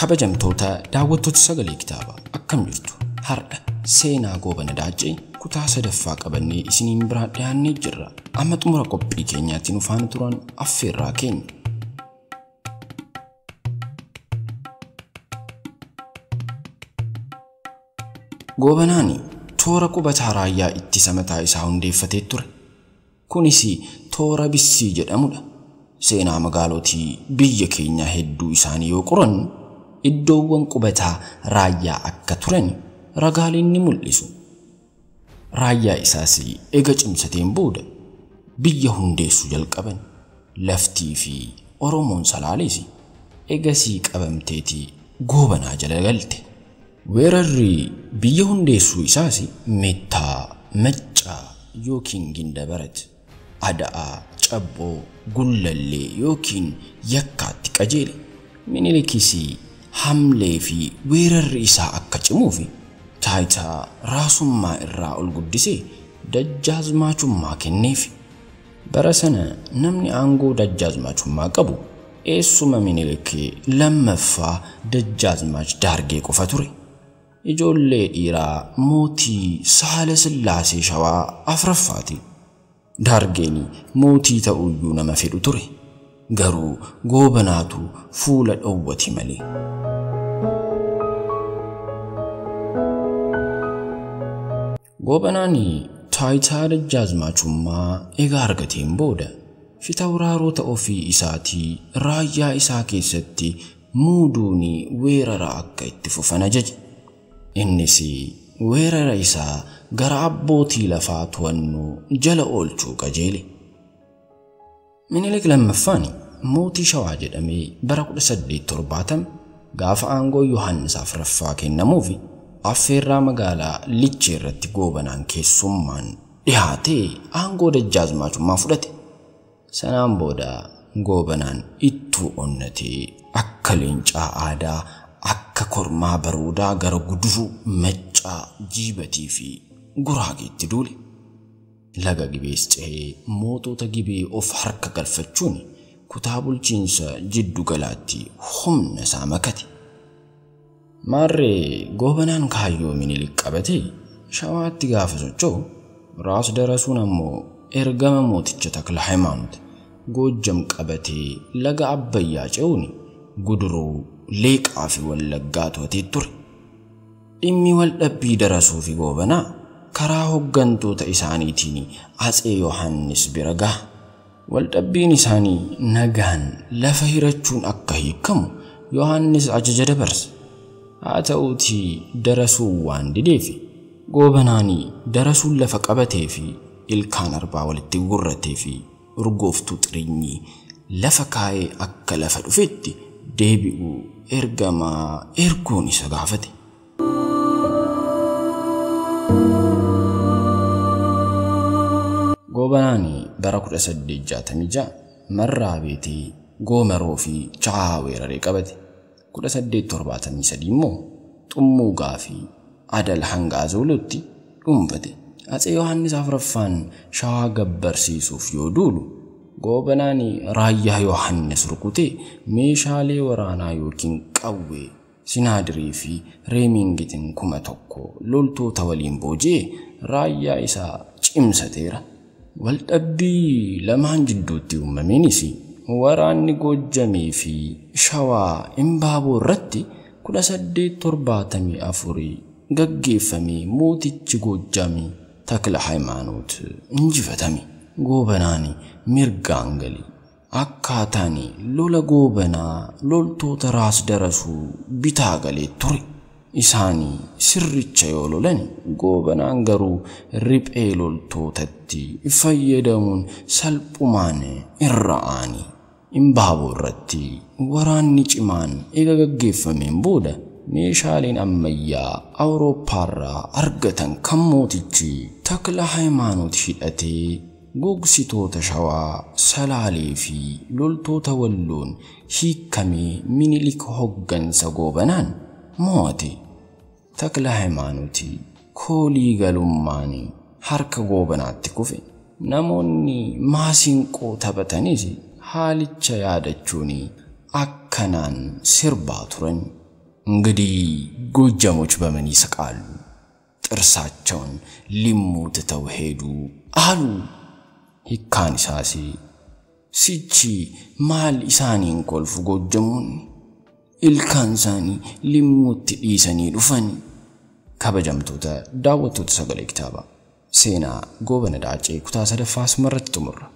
Kabajamtoota daawwattoota sagalee kitaabaa akkam jirtu? Har'a seenaa Goobana Daaccee kutaa sadaffaa qabannee isiniin biraa dhiyaannee jirra. Amma xumura qophii keenyaatti nu faana turan affeerraa keenya. Goobanaan toora qubataa raayyaa ittisa mataa isaa hundeeffatee ture. Kunis toora Bissii jedhamudha. Seenaa magaalotii biyya keenyaa hedduu isaanii yoo qorannu iddoowwan qubataa raayyaa akka turan ragaaleen ni mul'isu. Raayyaa isaas ega cimsateen booda biyya hundeessuu jalqaban. Laftii fi Oromoon Salaalees egasii qabamteetii Goobanaa jala galte. Weerarri biyya hundeessuu isaas Meettaa, Maccaa yookiin Gindabarat, Ada'aa, Cabboo, Gullallee yookiin Yakkaatti qajeele. Minilikis hamlee fi weerarri isaa akka cimuuf taayitaa raasummaa irraa ol guddisee dajjaazmaachummaa kenneef. Bara sana namni aangoo dajjaazmaachummaa qabu eessuma Minilik lammaffaa Dajjaazmaach Daargee qofa ture. Ijoollee dhiiraa mootii Saala Sillaasee Shawaa afuraffaati. Daargeen mootii ta'uyyuu nama fedhu ture. Garuu Goobanaatu fuula dhowwate malee. Goobanaan taayitaa dajjaazmaachummaa egaa argateen booda fitawraaroota ofii isaatii raayyaa isaa keessatti muuduun weerara akka itti fufan ajaje. Innis weerara isaa gara abbootii lafaa to'annoo jala oolchuu qajeele. Minilik lammaffaan mootii Shawaa jedhamee bara 1870 gaafa aangoo Yohaannis afuraffaa kennamuuf affeerraa magaalaa Lichee irratti Goobanaan keessummaan dhiyaatee aangoo dajjaazmaachummaa fudhate. Sanaan booda Goobanaan ittuu onnatee akka leencaa aadaa akka kormaa baruudaa gara Guduruu, Maccaa, Jiibatii fi Guraageetti duule. Laga Gibees ce'ee mootota Gibee of harka galfachuun kutaa bulchiinsa jiddu galaatti humna isaa makate. Maarree Goobanaan kaayyoo Minilik qabatee Shawaatti gaafa socho'u, Raas Darasuun ammoo ergama mooticha Takla Hayimaanoot Goojjam qabatee laga Abbayyaa ce'uun Guduruu, Leeqaa fi Wallaggaa to'atee ture. Dhimmi waldhabbii Darasuu fi Goobanaa karaa hooggantoota isaaniitiin Atsee Yohaannis bira gaha. Waldhabbiin isaanii nagaan lafa hirachuun akka hiikamu Yohaannis ajaja dabarse. Haa ta'uutii Darasuun waan dideef Goobanaan Darasuun lafa qabatee fi ilkaan arbaa walitti gurratee fi urgooftuu xirinyii lafa kaa'ee akka lafa dhufetti deebi'uu ergamaa erguun isa gaafate. Goobanaan bara 1866 Marraa Beetee, Goomaroo fi Cha'aa weeraree qabate. 1873 immoo Xummuugaa fi Adal hanga Azoolutti dhuunfate. Atsee Yohaannis afuraffaan Shawaa gabbarsiisuuf yoo duulu, Goobanaan raayyaa Yohaannis rukutee meeshaalee waraanaa yookiin qawwee Sinaadirii fi Reemingitiin 1000 loltoota waliin booji'ee raayyaa isaa cimsateera. Waldhabbii lamaan jidduutti uumameenis waraanni Goojjamii fi Shawaa Imbaaboo irratti 1874 gaggeeffamee mootichi Goojjamii Takla Hayimaanoot injifatame. Goobanaan mirgaan gale. Akkaataan lola Goobanaa loltoota Raas Darasuu bitaa galee ture. Isaanii sirricha yoo lolan Goobanaan garuu riphee loltootatti fayyadamuun salphumaan irra aani. Imbaaboo irratti waraanni cimaan eega gaggeeffameen booda meeshaaleen ammayyaa Awurooppaarraa argatan kan mootichi Takla Hayimaanoot hidhatee gogsitoota Shawaa, Salaalee fi loltoota Walloon hiikamee Minilik hoggansa Goobanaan mo'ate. Takla Hayimaanoot koolii galummaan harka Goobanaatti kufe. Namoonni maasinqoo taphatanis haalicha yaadachuun akkanaan sirbaa turan. እንግዲህ ጎጃሞች በምን ይስቃሉ? ጥርሳቸውን ሊሙ ትተው ሄዱ አሉ። Hiikkaan isaas sichi maal isaaniin kolfu Goojjamoonni? Ilkaan isaanii limmuutti dhiisanii dhufani. Kabajamtoota daawwattoota Sagalee Kitaabaa, seenaa Goobana Daacee kutaa sadaffaa asumarratti xumurra.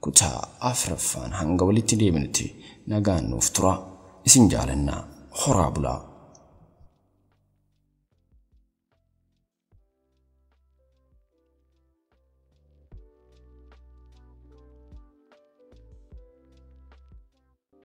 Kutaa afraffaan hanga walitti deebinutti nagaan nuuf tura. Isin jaalannaa, horaa bulaa.